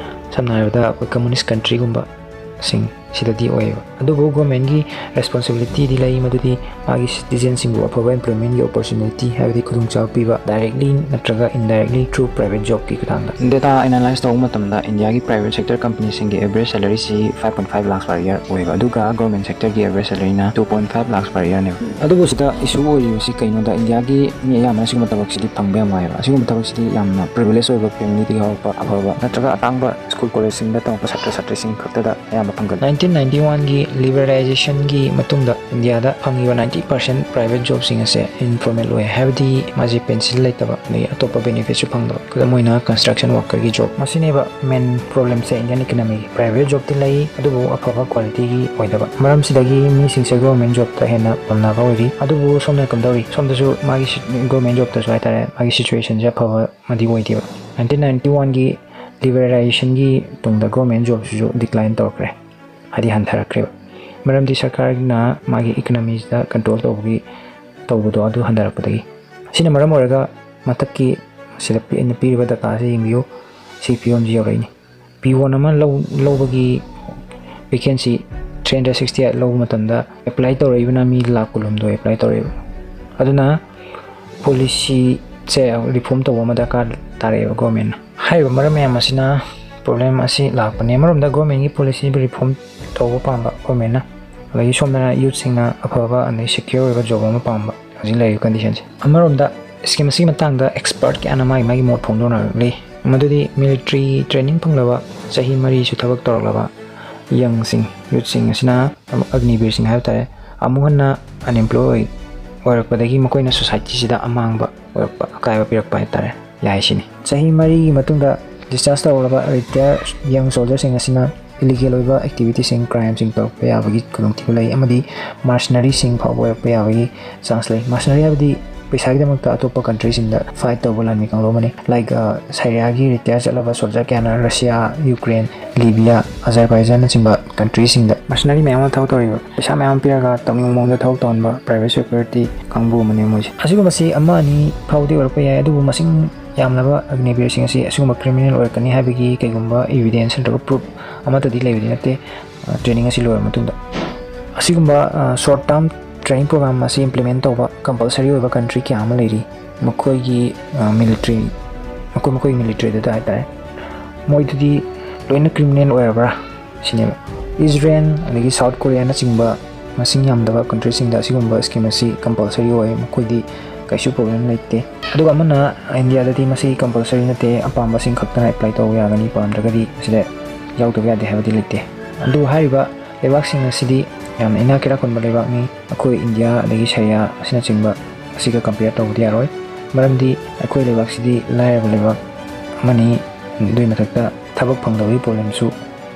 ꯁꯝꯅ ꯍꯥꯏꯔꯕꯗ ꯑꯩꯈꯣꯏ ꯀꯝꯃꯨꯅꯤꯁ ꯀꯟꯇ꯭ꯔꯤꯒꯨꯝꯕꯁꯤꯡ ꯁꯤꯗꯗꯤ ꯑꯣꯏꯌꯦꯕ꯫ ꯑꯗꯨꯕꯨ ꯒꯣꯚꯔꯟꯃꯦꯟꯠꯀꯤ ꯔꯦꯁꯄꯣꯟꯁꯤꯕꯤꯂꯤꯇꯤꯗꯤ ꯂꯩ, ꯃꯗꯨꯗꯤ ꯃꯥꯒꯤ ꯁꯤꯇꯤꯖꯦꯟꯁꯤꯡꯕꯨ ꯑꯐꯕ ꯑꯦꯝꯄ꯭ꯂꯣꯏꯃꯦꯟꯠꯀꯤ ꯑꯣꯄꯣꯔꯆꯨꯅꯤꯇꯤ, ꯍꯥꯏꯕꯗꯤ ꯈꯨꯗꯣꯡꯆꯥꯕ ꯄꯤꯕ, ꯗꯥꯏꯔꯦꯛꯂꯤ ꯅꯠꯇ꯭ꯔꯒ ꯏꯟꯗꯥꯏꯔꯦꯛꯂꯤ through private jobꯀꯤ ꯈꯨꯊꯥꯡꯗ꯫ Data analyze ꯇꯧꯕ ꯃꯇꯝꯗ ꯏꯟꯗꯤꯌꯥꯒꯤ private sector companyꯁꯤꯡꯒꯤ average salaryꯁꯤ five point five lakhs per year ꯑꯣꯏꯕ, ꯑꯗꯨꯒ government sectorꯒꯤ average salaryꯅ two point five lakhs per yearꯅꯦꯕ꯫ ꯑꯗꯨꯕꯨ ꯁꯤꯗ ꯏꯁꯨ ꯑꯣꯏꯔꯤꯕꯁꯤ ꯀꯩꯅꯣꯗ, ꯏꯟꯗꯤꯌꯥꯒꯤ ꯃꯤ ꯑꯌꯥꯝꯕꯅ ꯁꯤꯒꯨꯝꯕ ꯊꯕꯛꯁꯤꯗꯤ ꯐꯪꯕ ꯌꯥꯝ ꯋꯥꯏꯑꯦꯕ꯫ ꯑꯁꯤꯒꯨꯝꯕ ꯊꯕꯛꯁꯤꯗꯤ ꯌꯥꯝꯅ ꯄ꯭ꯔꯤꯚꯤꯂꯦꯖ ꯑꯣꯏꯕ ꯐꯦꯃꯤꯂꯤꯗꯒꯤ ꯍꯧꯔꯛꯄ ꯑꯐꯕ ꯅꯠꯇ꯭ꯔꯒ ꯑꯇꯥꯡꯕ ꯁ꯭ꯀꯨꯜ ꯀꯣꯂꯦꯖꯁꯤꯡꯗ ꯇꯝꯃꯛꯄ ꯁꯥꯇ꯭ꯔ ꯁꯥꯇ꯭ꯔꯤꯁꯤꯡ ꯈꯛꯇꯗ ꯑꯌꯥꯝꯕ ꯐꯪꯒꯜꯂꯤ꯫ ꯅꯥꯏꯟꯇꯤꯟ ꯅꯥꯏꯟꯇꯤ ꯋꯥꯟꯒꯤ ꯂꯤꯕꯔꯦꯂꯥꯏꯖꯦꯁꯟꯒꯤ ꯃꯇꯨꯡꯗ ꯏꯟꯗꯤꯌꯥꯗ ꯐꯪꯉꯤꯕ ꯅꯥꯏꯟꯇꯤ ꯄꯥꯔꯁꯦꯟ ꯄ꯭ꯔꯥꯏꯚꯦꯠ ꯖꯣꯕꯁꯤꯡ ꯑꯁꯦ ꯏꯟꯐꯣꯔꯃꯦꯜ ꯑꯣꯏ, ꯍꯥꯏꯕꯗꯤ ꯃꯥꯁꯦ ꯄꯦꯟꯁꯤꯜ ꯂꯩꯇꯕ, ꯑꯗꯒꯤ ꯑꯇꯣꯞꯄ ꯕꯦꯅꯤꯐꯤꯠꯁꯨ ꯐꯪꯗꯕ꯫ ꯈꯨꯗꯝ ꯑꯣꯏꯅ, ꯀꯟꯁꯇ꯭ꯔꯛꯁꯟ ꯋꯥꯔꯀꯔꯒꯤ ꯖꯣꯕ, ꯃꯁꯤꯅꯦꯕ ꯃꯦꯟ ꯄ꯭ꯔꯣꯕ꯭ꯂꯦꯝꯁꯦ ꯏꯟꯗꯤꯌꯟ ꯏꯀꯣꯅꯣꯃꯤꯒꯤ꯫ ꯄ꯭ꯔꯥꯏꯚꯦꯠ ꯖꯣꯕꯇꯤ ꯂꯩ, ꯑꯗꯨꯕꯨ ꯑꯐꯕ ꯀ꯭ꯋꯥꯂꯤꯇꯤꯒꯤ ꯑꯣꯏꯗꯕ꯫ ꯃꯔꯝꯁꯤꯗꯒꯤ ꯃꯤꯁꯤꯡꯁꯦ ꯒꯣꯔꯃꯦꯟ ꯖꯣꯕꯇ ꯍꯦꯟꯅ ꯄꯥꯝꯅꯕ ꯑꯣꯏꯔꯤ꯫ ꯑꯗꯨꯕꯨ ꯁꯣꯝꯅ ꯀꯝꯗꯧꯔꯤ? ꯁꯣꯝꯗꯁꯨ ꯃꯥꯒꯤ ꯁꯤ-, ꯒꯣꯔꯃꯦꯟ ꯖꯣꯕꯇꯁꯨ ꯍꯥꯏꯇꯥꯔꯦ, ꯃꯥꯒꯤ ꯁꯤꯆꯨꯋꯦꯁꯟꯁꯦ ꯑꯐꯕ ꯑꯃꯗꯤ ꯑꯣꯏꯗꯦꯕ꯫ ꯅꯥꯏꯟꯇꯤꯟ ꯅꯥꯏꯟꯇꯤ ꯋꯥꯟꯒꯤ ꯂꯤꯕꯔꯦꯂꯥꯏꯖꯦꯁꯟꯒꯤ ꯇꯨꯡꯗ ꯒꯣꯔꯃꯦꯟ ꯖꯣꯕꯁꯤꯁꯨ ꯗꯤꯀ꯭ꯂꯥꯏꯟ ꯇꯧꯔꯛꯈ꯭ꯔꯦ, ꯍꯥꯏꯗꯤ ꯍꯟꯊꯔꯛꯈ꯭ꯔꯦꯕ꯫ ꯃꯔꯝꯗꯤ ꯁꯔꯀꯥꯔꯅ ꯃꯥꯒꯤ ꯏꯀꯣꯅꯣꯃꯤꯁꯤꯗ ꯀꯟꯇ꯭ꯔꯣꯜ ꯇꯧꯕꯒꯤ, ꯇꯧꯕꯗꯣ ꯑꯗꯨ ꯍꯟꯊꯔꯛꯄꯗꯒꯤ꯫ ꯑꯁꯤꯅ ꯃꯔꯝ ꯑꯣꯏꯔꯒ ꯃꯊꯛꯀꯤ ꯁꯤꯗ ꯄꯤ-, ꯑꯩꯅ ꯄꯤꯔꯤꯕ ꯗꯇꯥꯁꯦ ꯌꯦꯡꯕꯤꯌꯨ꯫ ꯁꯤ ꯐꯤꯕꯝꯁꯤ ꯌꯧꯔꯛꯏꯅꯤ꯫ ꯄꯤꯌꯣꯟ ꯑꯃ ꯂꯧ-, ꯂꯧꯕꯒꯤ vacancy three hundred sixty eight ꯂꯧꯕ ꯃꯇꯝꯗ ꯑꯦꯄ꯭ꯂꯥꯏ ꯇꯧꯔꯛꯏꯕꯅ ꯃꯤ ꯂꯥꯈ ꯀꯨꯟꯍꯨꯝꯗꯣꯏ ꯑꯦꯄ꯭ꯂꯥꯏ ꯇꯧꯔꯛꯑꯦꯕ꯫ ꯑꯗꯨꯅ ꯄꯣꯂꯤꯁꯤꯁꯦ ꯔꯤꯐꯣꯔꯝ ꯇꯧꯕ ꯑꯃ ꯗꯔꯀꯥꯔ ꯇꯥꯔꯛꯑꯦꯕ ꯒꯣꯔꯃꯦꯟꯅ꯫ ꯍꯥꯏꯔꯤꯕ ꯃꯔꯝ ꯃꯌꯥꯝ ꯑꯁꯤꯅ ꯄ꯭ꯔꯣꯕ꯭ꯂꯦꯝ ꯑꯁꯤ ꯂꯥꯛꯄꯅꯦ꯫ ꯑꯃꯔꯣꯝꯗ ꯒꯣꯔꯃꯦꯟꯒꯤ ꯄꯣꯂꯤꯁꯤꯕꯨ ꯔꯤꯐꯣꯔꯝ ꯇꯧꯕ ꯄꯥꯝꯕ ꯒꯣꯔꯃꯦꯟꯅ, ꯑꯗꯒꯤ ꯁꯣꯝꯗꯅ ꯌꯨꯠꯁꯤꯡꯅ ꯑꯐꯕ ꯑꯗꯩ ꯁꯦꯀ꯭ꯌꯣꯔ ꯑꯣꯏꯕ ꯖꯣꯕ ꯑꯃ ꯄꯥꯝꯕ ꯍꯧꯖꯤꯛ ꯂꯩꯔꯤꯕ ꯀꯟꯗꯤꯁꯟꯁꯦ꯫ ꯑꯃꯔꯣꯝꯗ ꯁ꯭ꯀꯤꯝ ꯑꯁꯤꯒꯤ ꯃꯇꯥꯡꯗ ꯑꯦꯛꯁꯄꯔꯠ ꯀꯌꯥꯅ ꯃꯥꯒꯤ ꯃꯥꯒꯤ ꯃꯣꯠ ꯐꯣꯡꯗꯣꯛꯅꯔꯛꯂꯤ꯫ ꯃꯗꯨꯗꯤ ꯃꯤꯂꯤꯇ꯭ꯔꯤ ꯇ꯭ꯔꯦꯅꯤꯡ ꯐꯪꯂꯕ, ꯆꯍꯤ ꯃꯔꯤꯁꯨ ꯊꯕꯛ ꯇꯧꯔꯛꯂꯕ ꯌꯪꯁꯤꯡ, ꯌꯨꯠꯁꯤꯡ ꯑꯁꯤꯅ, ꯑꯒꯅꯤꯕꯤꯔꯁꯤꯡ ꯍꯥꯏꯕ ꯇꯥꯔꯦ, ꯑꯃꯨꯛ ꯍꯟꯅ ꯑꯟꯑꯦꯝꯄ꯭ꯂꯣꯏ ꯑꯣꯏꯔꯛꯄꯗꯒꯤ ꯃꯈꯣꯏꯅ ꯁꯣꯁꯥꯏꯇꯤꯁꯤꯗ ꯑꯃꯥꯡꯕ ꯑꯣꯏꯔꯛꯄ, ꯑꯀꯥꯏꯕ ꯄꯤꯔꯛꯄ ꯍꯥꯏꯕ ꯇꯥꯔꯦ, ꯌꯥꯏ ꯁꯤꯅꯤ꯫ ꯆꯍꯤ ꯃꯔꯤꯒꯤ ꯃꯇꯨꯡꯗ ꯗꯤꯁꯆꯥꯔꯖ ꯇꯧꯔꯛꯂꯕ ꯔꯤꯇꯥꯌꯔ ꯌꯪ ꯁꯣꯜꯖꯔꯁꯤꯡ ꯑꯁꯤꯅ ꯏꯂꯤꯒꯦꯜ ꯑꯣꯏꯕ ꯑꯦꯛꯇꯤꯚꯤꯇꯤꯁꯤꯡ, ꯀ꯭ꯔꯥꯏꯝꯁꯤꯡ ꯇꯧꯔꯛꯄ ꯌꯥꯕꯒꯤ ꯈꯨꯗꯣꯡꯊꯤꯕ ꯂꯩ, ꯑꯃꯗꯤ ꯃꯥꯔꯁꯅꯔꯤꯁꯤꯡ ꯐꯥꯎꯕ ꯑꯣꯏꯔꯛꯄ ꯌꯥꯕꯒꯤ ꯆꯥꯟꯁ ꯂꯩ꯫ ꯃꯥꯔꯁꯅꯔꯤ ꯍꯥꯏꯕꯗꯤ ꯄꯩꯁꯥꯒꯤꯗꯃꯛꯇ ꯑꯇꯣꯞꯄ ꯀꯟꯇ꯭ꯔꯤꯁꯤꯡꯗ ꯐꯥꯏꯠ ꯇꯧꯕ ꯂꯥꯟꯃꯤ ꯀꯥꯡꯂꯨꯞ ꯑꯃꯅꯤ꯫ ꯂꯥꯏꯛ, ꯑ, ꯁꯥꯏꯔꯤꯌꯥꯒꯤ ꯔꯤꯇꯥꯌꯔ ꯆꯠꯂꯕ ꯁꯣꯜꯖꯔ ꯀꯌꯥꯅ ꯔꯁꯤꯌꯥ, ꯌꯨꯀ꯭ꯔꯦꯟ, ꯂꯤꯕꯤꯌꯥ, ꯑꯖꯔꯕꯥꯏꯖꯥꯟꯅꯆꯤꯡꯕ ꯀꯟꯇ꯭ꯔꯤꯁꯤꯡꯗ ꯃꯥꯔꯁꯅꯔꯤ ꯃꯌꯥꯝ ꯑꯃ ꯊꯕꯛ ꯇꯧꯔꯤꯕ꯫ ꯄꯩꯁꯥ ꯃꯌꯥꯝ ꯑꯃ ꯄꯤꯔꯒ ꯇꯧꯅꯤꯡꯕ ꯃꯑꯣꯡꯗ ꯊꯕꯛ ꯇꯧꯍꯟꯕ ꯄ꯭ꯔꯥꯏꯚꯦꯠ ꯁꯦꯀ꯭ꯌꯨꯔꯤꯇꯤ ꯀꯥꯡꯕꯨ ꯑꯃꯅꯤ ꯃꯣꯏꯁꯦ꯫ ꯑꯁꯤꯒꯨꯝꯕꯁꯤ ꯑꯃ ꯑꯅꯤ ꯐꯥꯎꯕꯗꯤ ꯑꯣꯏꯔꯛꯄ ꯌꯥꯏ, ꯑꯗꯨꯕꯨ ꯃꯁꯤꯡ ꯌꯥꯝꯂꯕ ꯑꯒꯅꯤꯕꯤꯔꯁꯤꯡ ꯑꯁꯤ ꯑꯁꯤꯒꯨꯝꯕ ꯀ꯭ꯔꯤꯃꯤꯅꯦꯜ ꯑꯣꯏꯔꯛꯀꯅꯤ ꯍꯥꯏꯕꯒꯤ ꯀꯩꯒꯨꯝꯕ ꯏꯕꯤꯗꯦꯟꯁ ꯅꯠꯇ꯭ꯔꯒ ꯄ꯭ꯔꯨꯐ ꯑꯃꯠꯇꯗꯤ ꯂꯩꯕꯗꯤ ꯅꯠꯇꯦ꯫ ꯑ, ꯇ꯭ꯔꯦꯅꯤꯡ ꯑꯁꯤ ꯂꯣꯏꯔꯕ ꯃꯇꯨꯡꯗ꯫ ꯑꯁꯤꯒꯨꯝꯕ, ꯑ, ꯁꯣꯔꯠ ꯇꯥꯔꯝ ꯇ꯭ꯔꯦꯅꯤꯡ ꯄ꯭ꯔꯣꯒ꯭ꯔꯥꯝ ꯑꯁꯤ ꯏꯝꯄ꯭ꯂꯤꯃꯦꯟ ꯇꯧꯕ ꯀꯝꯄꯜꯁꯔꯤ ꯑꯣꯏꯕ ꯀꯟꯇ꯭ꯔꯤ ꯀꯌꯥ ꯑꯃ ꯂꯩꯔꯤ꯫ ꯃꯈꯣꯏꯒꯤ, ꯑ, ꯃꯤꯂꯤꯇ꯭ꯔꯤ, ꯃꯈꯣꯏ ꯃꯈꯣꯏꯒꯤ ꯃꯤꯂꯤꯇ꯭ꯔꯤꯗꯨꯗ ꯍꯥꯏꯇꯥꯔꯦ꯫ ꯃꯣꯏꯗꯨꯗꯤ ꯂꯣꯏꯅ ꯀ꯭ꯔꯤꯃꯤꯅꯦꯜ ꯑꯣꯏꯔꯕ꯭ꯔꯥ ꯁꯤꯅꯦꯕ꯫ ꯏꯖꯔꯦꯜ ꯑꯗꯒꯤ ꯁꯥꯎꯠ ꯀꯣꯔꯤꯌꯥꯅꯆꯤꯡꯕ ꯃꯁꯤꯡ ꯌꯥꯝꯗꯕ ꯀꯟꯇ꯭ꯔꯤꯁꯤꯡꯗ ꯑꯁꯤꯒꯨꯝꯕ ꯁ꯭ꯀꯤꯝ ꯑꯁꯤ ꯀꯝꯄꯜꯁꯔꯤ ꯑꯣꯏ, ꯃꯈꯣꯏꯗꯤ ꯀꯩꯁꯨ ꯄ꯭ꯔꯣꯕ꯭ꯂꯦꯝ ꯂꯩꯇꯦ꯫ ꯑꯗꯨꯒ ꯑꯃꯅ, ꯏꯟꯗꯤꯌꯥꯗꯗꯤ ꯃꯁꯤ ꯀꯝꯄꯜꯁꯔꯤ ꯅꯠꯇꯦ, ꯑꯄꯥꯝꯕꯁꯤꯡ ꯈꯛꯇꯅ ꯑꯦꯄ꯭ꯂꯥꯏ ꯇꯧꯕ ꯌꯥꯒꯅꯤ, ꯄꯥꯝꯗ꯭ꯔꯒꯗꯤ ꯃꯁꯤꯗ ꯌꯥꯎꯗꯕ ꯌꯥꯗꯦ ꯍꯥꯏꯕꯗꯤ ꯂꯩꯇꯦ꯫ ꯑꯗꯨ ꯍꯥꯏꯔꯤꯕ ꯂꯩꯕꯥꯛꯁꯤꯡ ꯑꯁꯤꯗꯤ ꯌꯥꯝꯅ ꯏꯅꯥꯛ ꯀꯩꯔꯥꯛ ꯈꯨꯟꯕ ꯂꯩꯕꯥꯛꯅꯤ꯫ ꯑꯩꯈꯣꯏ ꯏꯟꯗꯤꯌꯥ ꯑꯗꯒꯤ ꯁꯔꯤꯌꯥ ꯑꯁꯤꯅꯆꯤꯡꯕ ꯑꯁꯤꯒ compare ꯇꯧꯕꯗꯤ ꯌꯥꯔꯣꯏ꯫ ꯃꯔꯝꯗꯤ ꯑꯩꯈꯣꯏ ꯂꯩꯕꯥꯛꯁꯤꯗꯤ ꯂꯥꯏꯔꯕ ꯂꯩꯕꯥꯛ ꯑꯃꯅꯤ꯫ ꯑꯗꯨꯒꯤ ꯃꯊꯛꯇ ꯊꯕꯛ ꯐꯪꯗꯕꯒꯤ problemꯁꯨ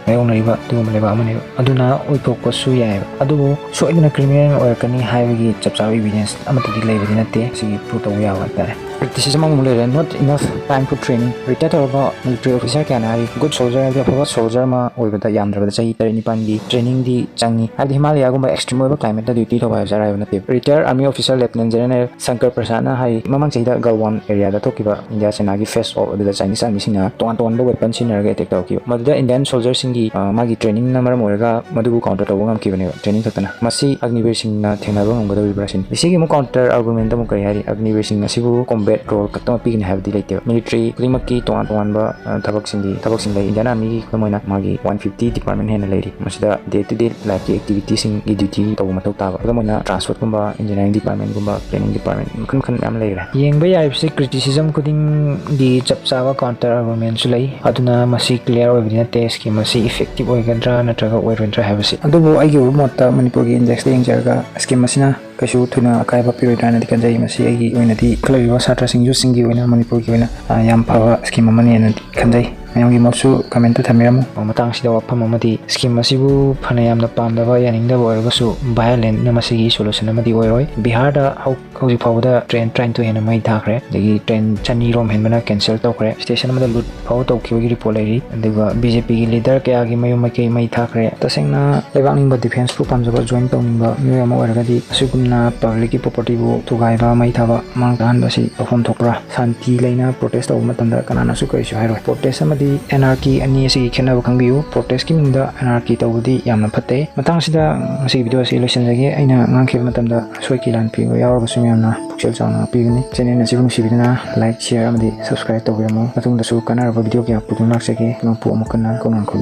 ꯃꯥꯌꯣꯛꯅꯔꯤꯕ ꯑꯗꯨꯒꯨꯝꯕ ꯂꯩꯕꯥꯛ ꯑꯃꯅꯦꯕ꯫ ꯑꯗꯨꯅ ꯑꯣꯏꯊꯣꯛꯄꯁꯨ ꯌꯥꯏꯑꯕ, ꯑꯗꯨꯕꯨ ꯁꯣꯏꯗꯅ criminal ꯑꯣꯏꯔꯛꯀꯅꯤ ꯍꯥꯏꯕꯒꯤ ꯆꯞ ꯆꯥꯕ evidence ꯑꯃꯠꯇꯗꯤ ꯂꯩꯕꯗꯤ ꯅꯠꯇꯦ꯫ ꯁꯤꯒꯤ prove ꯇꯧꯕ ꯌꯥꯕ ꯍꯥꯏꯇꯥꯔꯦ꯫ Criticism ꯑꯃꯃꯨꯛ ꯂꯩꯔꯦ, not enough time for training꯫ Retire ꯇꯧꯔꯕ military officer ꯀꯌꯥꯅ ꯍꯥꯏꯔꯤ, good soldier ꯍꯥꯏꯕꯗꯤ ꯑꯐꯕ soldier ꯑꯃ ꯑꯣꯏꯕꯗ ꯌꯥꯝꯗ꯭ꯔꯕꯗ ꯆꯍꯤ ꯇꯔꯦꯠ ꯅꯤꯄꯥꯟꯒꯤ trainingꯗꯤ ꯆꯪꯉꯤ꯫ ꯍꯥꯏꯕꯗꯤ ꯍꯤꯃꯥꯂꯌꯥꯒꯨꯝꯕ extreme ꯑꯣꯏꯕ climateꯇ duty ꯇꯧꯕ ꯍꯥꯏꯕꯁꯦ ꯑꯔꯥꯏꯕ ꯅꯠꯇꯦ꯫ Retire army officer Lieutenant General Shankar ꯄ꯭ꯔꯁꯥꯗꯅ ꯍꯥꯏ, ꯃꯃꯥꯡ ꯆꯍꯤꯗ ꯒꯜꯋꯥꯟ areaꯗ ꯊꯣꯛꯈꯤꯕ ꯏꯟꯗꯤꯌꯥ ꯁꯦꯅꯥꯒꯤ face off ꯑꯗꯨꯗ Chinese armyꯁꯤꯡꯅ ꯇꯣꯉꯥꯟ ꯇꯣꯉꯥꯟꯕ weaponꯁꯤꯖꯤꯟꯅꯔꯒ attack ꯇꯧꯔꯛꯈꯤꯕ꯫ ꯃꯗꯨꯗ Indian soldierꯁꯤꯡꯒꯤ, ꯑ, ꯃꯥꯒꯤ trainingꯅ ꯃꯔꯝ ꯑꯣꯏꯔꯒ ꯃꯗꯨꯕꯨ counter ꯇꯧꯕ ꯉꯝꯈꯤꯕꯅꯦꯕ, training ꯈꯛꯇꯅ꯫ ꯃꯁꯤ ꯑꯒꯅꯤꯕꯤꯔꯁꯤꯡꯅ ꯊꯦꯡꯅꯕ ꯉꯝꯒꯗꯧꯔꯤꯕ꯭ꯔꯥ ꯁꯤꯅꯤ꯫ ꯃꯁꯤꯒꯤ ꯑꯃꯨꯛ counter argumentꯇ ꯑꯃꯨꯛ ꯀꯔꯤ ꯍꯥꯏꯔꯤ? ꯑꯒꯅꯤꯕꯤꯔꯁꯤꯡ ꯑꯁꯤꯕꯨ combat role ꯈꯛꯇꯃꯛ ꯄꯤꯒꯅꯤ ꯍꯥꯏꯕꯗꯤ ꯂꯩꯇꯦꯕ꯫ Military ꯈꯨꯗꯤꯡꯃꯛꯀꯤ ꯇꯣꯉꯥꯟ ꯇꯣꯉꯥꯟꯕ, ꯑ, ꯊꯕꯛꯁꯤꯡꯒꯤ, ꯊꯕꯛꯁꯤꯡ ꯂꯩ꯫ Indian armyꯒꯤ ꯈꯨꯗꯝ ꯑꯣꯏꯅ ꯃꯥꯒꯤ one fifty department ꯍꯦꯟꯅ ꯂꯩꯔꯤ꯫ ꯃꯁꯤꯗ day to day lifeꯀꯤ activityꯁꯤꯡꯒꯤ duty ꯇꯧꯕ ꯃꯊꯧ ꯇꯥꯕ, ꯈꯨꯗꯝ ꯑꯣꯏꯅ transportꯀꯨꯝꯕ, engineering departmentꯒꯨꯝꯕ, planning department, ꯃꯈꯜ ꯃꯈꯜ ꯃꯌꯥꯝ ꯂꯩꯈ꯭ꯔꯦ꯫ ꯌꯦꯡꯕ ꯌꯥꯔꯤꯕꯁꯤ criticism ꯈꯨꯗꯤꯡꯒꯤ ꯆꯞ ꯆꯥꯕ counter argumentꯁꯨ ꯂꯩ, ꯑꯗꯨꯅ ꯃꯁꯤ clear ꯑꯣꯏꯕꯗꯤ ꯅꯠꯇꯦ scheme ꯑꯁꯤ effective ꯑꯣꯏꯒꯗ꯭ꯔꯥ ꯅꯠꯇ꯭ꯔꯒ ꯑꯣꯏꯔꯣꯏꯗ꯭ꯔꯥ ꯍꯥꯏꯕꯁꯤ꯫ ꯑꯗꯨꯕꯨ ꯑꯩꯒꯤ ꯑꯣꯏꯕ ꯃꯣꯠꯇ ꯃꯅꯤꯄꯨꯔꯒꯤ indexꯇ ꯌꯦꯡꯖꯔꯒ scheme ꯑꯁꯤꯅ ꯀꯩꯁꯨ ꯊꯣꯏꯅ ꯑꯀꯥꯏꯕ ꯄꯤꯔꯣꯏꯗ꯭ꯔꯥ ꯍꯥꯏꯅꯗꯤ ꯈꯟꯖꯩ꯫ ꯃꯁꯤ ꯑꯩꯒꯤ ꯑꯣꯏꯅꯗꯤ ꯏꯟꯈꯠꯂꯛꯂꯤꯕ ꯁꯥꯇ꯭ꯔꯁꯤꯡ, youthꯁꯤꯡꯒꯤ ꯑꯣꯏꯅ, ꯃꯅꯤꯄꯨꯔꯒꯤ ꯑꯣꯏꯅ, ꯑ, ꯌꯥꯝ ꯐꯕ scheme ꯑꯃꯅꯤ ꯍꯥꯏꯅꯗꯤ ꯈꯟꯖꯩ꯫ ꯃꯌꯥꯝꯒꯤ ꯃꯣꯠꯁꯨ commentꯇ ꯊꯝꯕꯤꯔꯝꯃꯨ꯫ ꯃꯇꯥꯡꯁꯤꯗ ꯋꯥꯐꯝ ꯑꯃꯗꯤ, scheme ꯑꯁꯤꯕꯨ ꯐꯅ ꯌꯥꯝꯅ ꯄꯥꯝꯗꯕ, ꯌꯥꯅꯤꯡꯗꯕ ꯑꯣꯏꯔꯒꯁꯨ violenceꯅ ꯃꯁꯤꯒꯤ solution ꯑꯃꯗꯤ ꯑꯣꯏꯔꯣꯏ꯫ ꯕꯤꯍꯥꯔꯗ ꯍꯧ-, ꯍꯧꯖꯤꯛ ꯐꯥꯎꯕꯗ train ꯇꯔꯥꯅꯤꯊꯣꯏ ꯍꯦꯟꯅ ꯃꯩ ꯊꯥꯈ꯭ꯔꯦ, ꯑꯗꯒꯤ train ꯆꯅꯤꯔꯣꯝ ꯍꯦꯟꯕꯅ cancel ꯇꯧꯈ꯭ꯔꯦ, station ꯑꯃꯗ loot ꯐꯥꯎꯕ ꯇꯧꯈꯤꯕꯒꯤ report ꯂꯩꯔꯤ꯫ ꯑꯗꯨꯒ BJPꯒꯤ leader ꯀꯌꯥꯒꯤ ꯃꯌꯨꯝ ꯃꯥꯏꯀꯩ ꯃꯩ ꯊꯥꯈ꯭ꯔꯦ꯫ ꯇꯁꯦꯡꯅ ꯂꯩꯕꯥꯛ ꯅꯤꯡꯕ, defenceꯄꯨ ꯄꯥꯝꯖꯕ, join ꯇꯧꯅꯤꯡꯕ ꯃꯤꯑꯣꯏ ꯑꯃ ꯑꯣꯏꯔꯒꯗꯤ ꯑꯁꯤꯒꯨꯝꯅ publicꯀꯤ propertyꯕꯨ ꯊꯨꯒꯥꯏꯕ, ꯃꯩ ꯊꯥꯕ, ꯃꯥꯡ ꯇꯥꯛꯍꯟꯕ ꯑꯁꯤ ꯇꯧꯐꯝ ꯊꯣꯛꯄ꯭ꯔꯥ? ꯁꯥꯟꯇꯤ ꯂꯩꯅ protest ꯇꯧꯕ ꯃꯇꯝꯗ ꯀꯅꯥꯅꯁꯨ ꯀꯔꯤꯁꯨ ꯍꯥꯏꯔꯣꯏ꯫ Protest ꯑꯃꯗꯤ anarchy ꯑꯅꯤ ꯑꯁꯤꯒꯤ ꯈꯦꯠꯅꯕ ꯈꯪꯕꯤꯌꯨ꯫ Protestꯀꯤ ꯃꯤꯡꯗ anarchy ꯇꯧꯕꯗꯤ ꯌꯥꯝꯅ ꯐꯠꯇꯦ꯫ ꯃꯇꯥꯡꯁꯤꯗ ꯉꯁꯤꯒꯤ video ꯑꯁꯤ ꯂꯣꯏꯁꯤꯟꯖꯒꯦ꯫ ꯑꯩꯅ ꯉꯥꯡꯈꯤꯕ ꯃꯇꯝꯗ ꯑꯁꯣꯏ ꯑꯀꯤꯔꯥꯟ ꯄꯤꯕ ꯌꯥꯎꯔꯒꯁꯨ ꯃꯌꯥꯝꯅ ꯄꯨꯛꯆꯦꯜ ꯆꯥꯎꯅ ꯉꯥꯛꯄꯤꯒꯅꯤ꯫ Channel ꯑꯁꯤꯕꯨ ꯅꯨꯡꯁꯤꯕꯤꯗꯨꯅ like, share ꯑꯃꯗꯤ subscribe ꯇꯧꯕꯤꯔꯝꯃꯨ꯫ ꯃꯇꯨꯡꯗꯁꯨ ꯀꯥꯟꯅꯔꯕ video ꯀꯌꯥ ꯄꯨꯗꯨꯅ ꯂꯥꯛꯆꯒꯦ꯫ ꯅꯣꯡꯄꯣꯛ ꯑꯃꯨꯛ ꯍꯟꯅ ꯀꯣꯡꯅꯥꯡ ꯈꯨꯜ